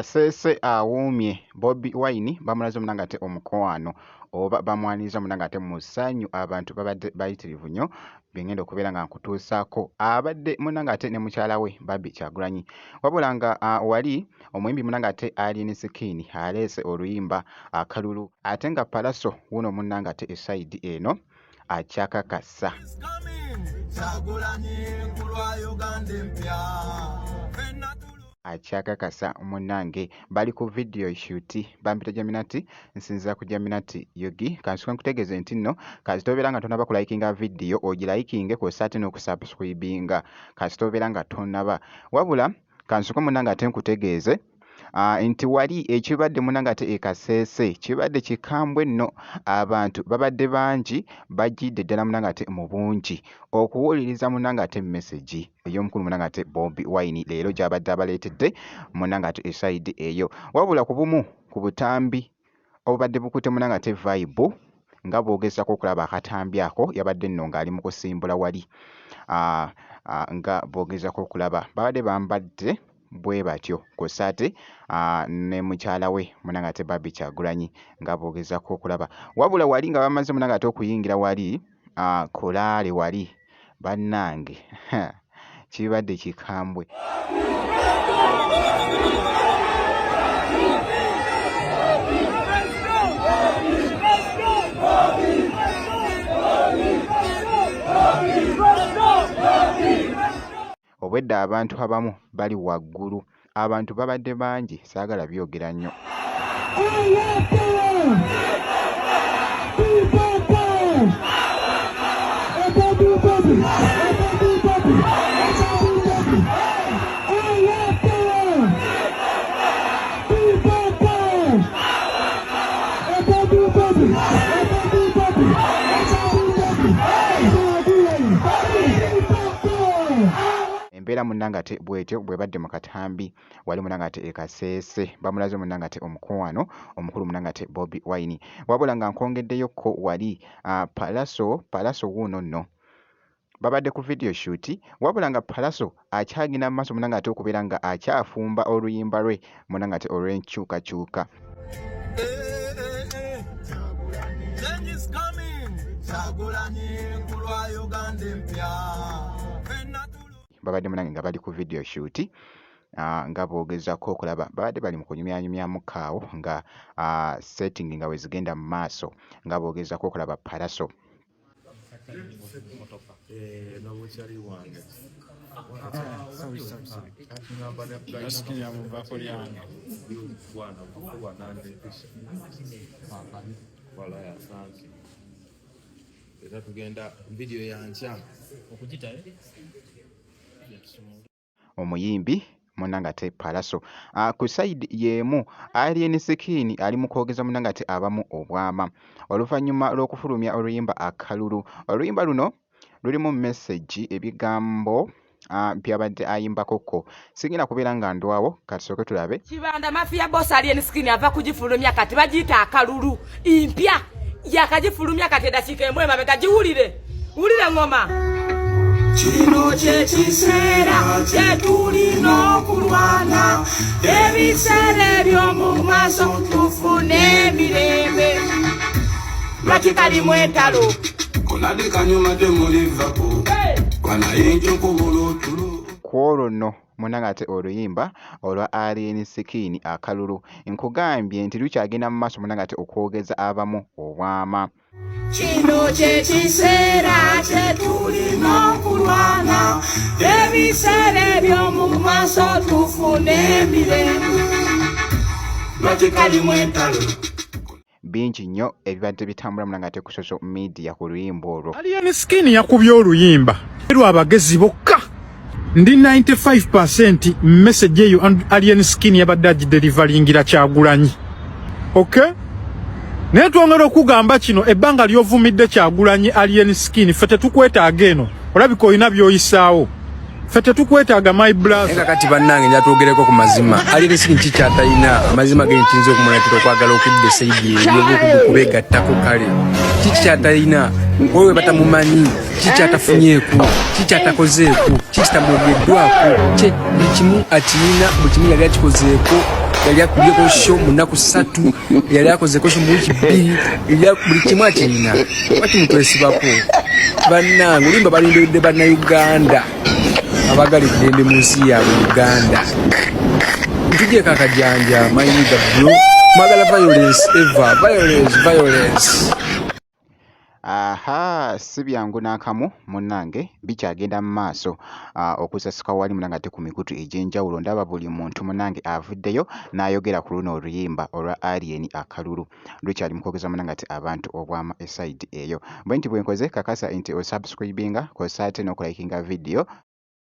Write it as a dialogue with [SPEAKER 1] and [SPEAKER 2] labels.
[SPEAKER 1] Kasese awuumye Bobi Wine bamulaze munange ate omukwano oba bamwaniriza munange ate mu ssanyu abantu babadde bayitirivu nnyo bye ngenda okubeera nga nkutuusaako abadde munange ate ne mukyala we Barbie Kyagulanyi wabula nga wali omuyimbi munange ate Alien Skin aleese oluyimba akalulu ate nga Pallaso wuuno munnange ate esayidi eno akyakakasa. Akyakakasa munange bali ku video shoot bampita Jaminati nsinzira ku Jaminati Yugi kansuke nkutegeeze nti nno kasita obeera nga tonaba kulayikinga video ogilayikinge kwossa ate n'okusubscribinga kasita obeera nga tonaba wabula Kansoke munange ate nkutegeeze nti wali ekibadde munange ate e Kasese kibadde kikambwe nno abantu babadde bangi bajjidde ddala munange ate mu bungi okuwuliriza munange ate message ey'omukulu munange ate Bobi Wine leero gy'abadde abaleetedde munange ate esayidi eyo wabula ku bumu ku butambi obubadde bukutte munange ate vibe nga bw'ogezaako okulaba akatambi ako yabadde nno ng'ali mu kusimbula wali nga bw'ogezaako okulaba babadde bambadde bwe batyo kw'ossa ate ne mukyala we munange ate Barbie Kyagulanyi nga bw'ogezaako okulaba wabula wali nga bamaze munange ate okuyingira wali kulaale wali bannange kibadde kikambwe. Obwedda abantu abamu bali waggulu abantu babadde bangi saagala byogera nnyo. Embeera munnange ate bwetyo bwebadde mu katambi wali munange ate e Kasese bamulaze munange ate omukwano omukulu munange ate Bobi Wine wabula nga nkwongeddeyo ko wali Pallaso Pallaso wuuno nno babadde ku video shoot wabula nga Pallaso akyagenda mu maaso munange ate okubeera nga akyafumba oluyimba lwe munange ate olw'enkyukakyuka. Babadde munange nga bali ku video shoot nga boogezako okulaba babadde bali mu kunyumyanyumyamuko awo nga setting nga wezigenda mu maaso nga boogezako okulaba Pallaso.
[SPEAKER 2] Era tugenda video yankya okugita
[SPEAKER 1] Omuyimbi munange ate Pallaso ku side y'emu Alien Skin ali mu kwogeza munange ate abamu obwama oluvannyuma lw'okufulumya oluyimba Akalulu. Oluyimba luno lulimu message ebigambo by'abadde ayimbako ko sigenda kubeera nga ndwawo katusooke tulabe.
[SPEAKER 3] Kibanda Mafia Boss Alien Skin ava kugifulumya kati bagiyita Akalulu impya yakagifulumya kati edakiika emu emabega giwulire wulire ngoma. Kino kye kiseera kye tulina okulwana ebiseera eby'omu maaso tufune emirembe lwaki kalimu entalo
[SPEAKER 1] Ku olwo nno munnange ate oluyimba olwa Alien Skin Akalulu nkugambye nti lukyagenda mu maaso munnange ate okwogeza abamu obwama.
[SPEAKER 3] Kino kye kiseera kye tulina okulwana ebiseera eby'omu maaso tufune emirembe lwaki kalimu entalo.
[SPEAKER 1] Bingi nnyo ebibadde bitambula munange ate ku social media ku luyimba olwo.
[SPEAKER 4] Alien Skin yakubye oluyimba lwa abagezi bokka. Ndi 95% message eyo Alien Skin yabadde agidelivaringira Kyagulanyi. Okay? Naye twongera okugamba kino ebbanga ly'ovumidde Kyagulanyi Alien Skin ffe tetukwetaaga eno olabika olina by'oyisaawo. Ffe tetukwetaaga my brother.
[SPEAKER 2] Naye kakati bannange nja twogereko ku mazima. Alien Skin ki ky'atalina? Amazima ge nkiyinza okumuleetera okwagala okudda esayidi eri oba okubeegattako kale. Kiki ky'atalina? Oyo we batamumanyi, kiki ky'atafunyeeko, kiki ky'atakozeeko, kiki kitamwogeddwako, kye buli kimu akirina, buli kimu yali akikozeeko. Yali akubyeko show mu nnaku 3, yali akozeko show mu wiiki 2, buli kimu akirina. Lwaki mutwesibako bannange? Olimba balindiridde Bannayuganda abagala eddembe mu nsi yaabwe Uganda. Ntugyeko akajanja mayiga bro, mwagala violence, ever violence, violence.
[SPEAKER 1] Aha, si byangu n'akamu munnange, bikyagenda mu maaso okusasuka wali munnange ate ku mikutu egy'enjawulo. Ndaba buli muntu munnange avuddeyo n'ayogera ku luno oluyimba olwa Alien Akalulu, lukyali mu kwogeza munnange ate abantu obwama e side eyo. Bwe nti bwe nkoze, kakasa nti osubscribinga kw'ossa ate n'okulayikinga vidiyo.